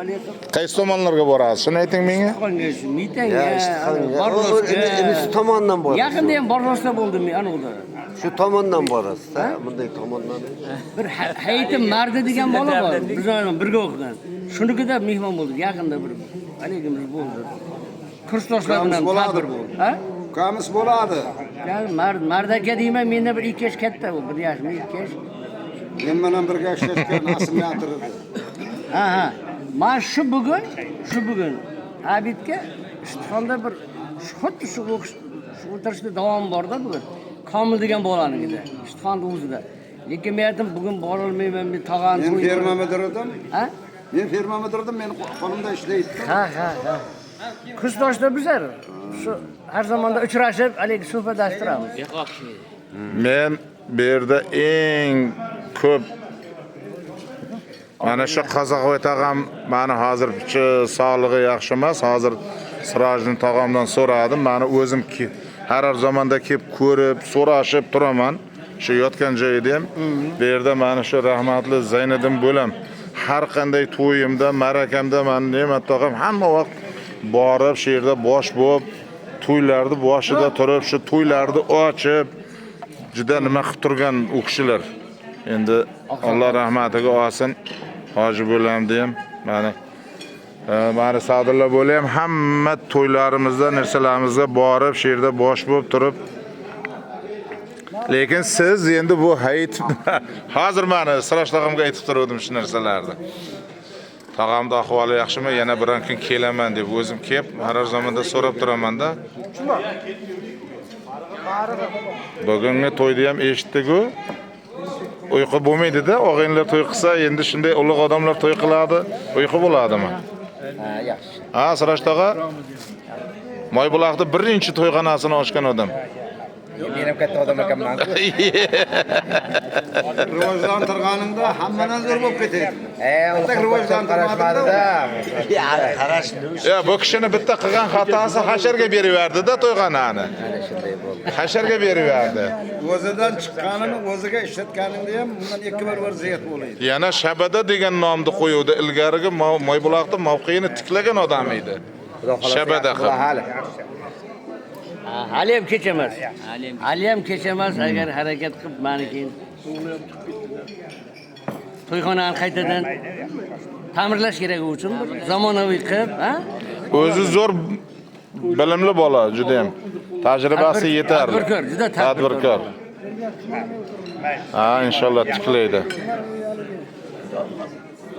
Qaysi tomonlarga borasiz? Shuni ayting menga. Mitanga, Borlosga. Inisi tomondan borasiz. Yaqinda ham Borlosda bo'ldim men anavda. Shu tomondan borasiz-da, bunday tomondan. Bir Hayitim Mardi degan bola bor. Biz bilan birga o'qigan. Shunikida mehmon bo'ldik. Yaqinda bir haligimiz bo'ldi. Kursdoshlar bilan tadbir bo'ldi. Ha? Ukamiz bo'ladi. Yani Mard aka deyman, mendan bir 2 yosh katta u, 1 yoshmi, 2 yosh. Men bilan birga ishlashgan assimilator edi. Ha, ha. Man shu bugun Abidga Ishtixonda bir xuddi shu o'qish, shu o'tirishda davom borda bugun. Komil degan bolanikida, Ishtixonni o'zida. Lekin men aytdim, bugun borolmayman, men tog'ani Men to'yi ferma bor. mudiri edim. Ha? Men ferma mudiri edim, meni qo'limda ishlaydi. Ha. Kursdoshlar bizlar shu har zamonda uchrashib, haligi suhbatlashib turamiz. Men bu yerda eng ko'p mana shu Qozoqboy tog'am mani hozir picha sog'lig'i yaxshi emas. Hozir Sirojiddin tog'amdan so'radim. Mani o'zim har har zamonda kelib ko'rib, so'rashib turaman. Shu yotgan joyida ham. Bu yerda mana shu rahmatli Zayniddin bo'lam har qanday to'yimda, ma'rakamda mani Ne'mat tog'am hamma vaqt borib, shu yerda bosh bo'lib, to'ylarni boshida turib, shu to'ylarni ochib, juda nima qilib turgan u kishilar. Endi Alloh rahmatiga olsin. Hoji bo'lamdi ham mana mana Sadulla bo'la ham hamma to'ylarimizda, narsalarimizga borib, shu yerda bosh bo'lib turib. Lekin siz endi bu hayit hozir mani Siroj tog'amga aytib turgandim shu narsalarni. Tog'amni ahvoli yaxshimi? Yana biron kun kelaman deb o'zim kelib, har har zamonda so'rab turaman-da. Bugungi to'yda ham eshitdik-ku. Uyqu bo'lmaydi-da, og'aynilar to'y qilsa, endi shunday ulug' odamlar to'y qiladi, uyqu bo'ladimi? Ha, yaxshi. Ha, Siroj tog'a? Moybuloqda birinchi to'yxonasini ochgan odam. Men ham katta odam ekanman. Rivojlantirganingda hammadan zo'r bo'lib ketadi. Uni Rivojlantirmadida. Qarash Ya, bu kishini bitta qilgan xatosi hasharga beraverdi-da to'yxonani. Shunday bo'ldi. Hasharga beraverdi. O'zidan chiqqanini o'ziga ishlatganingda ham bundan 2 barobar ziyod bo'ladi. Yana Shabada degan nomni qo'yuvdi. Ilgarigi Moybuloqda mavqeini tiklagan odam edi. Xudo xohlasa Shabada yaxshi bo'ladi qilib. hali. Ha, hali ham kech emas. Hali ham kech emas agar harakat qilib mani keyin to'yxonani qaytadan ta'mirlash kerak u uchun bir zamonaviy qilib, ha? O'zi zo'r bilimli bola juda ham. Tajribasi yetarli. Tadbirkor, juda tadbirkor. Tadbirkor. Ha, inshaalloh tiklaydi.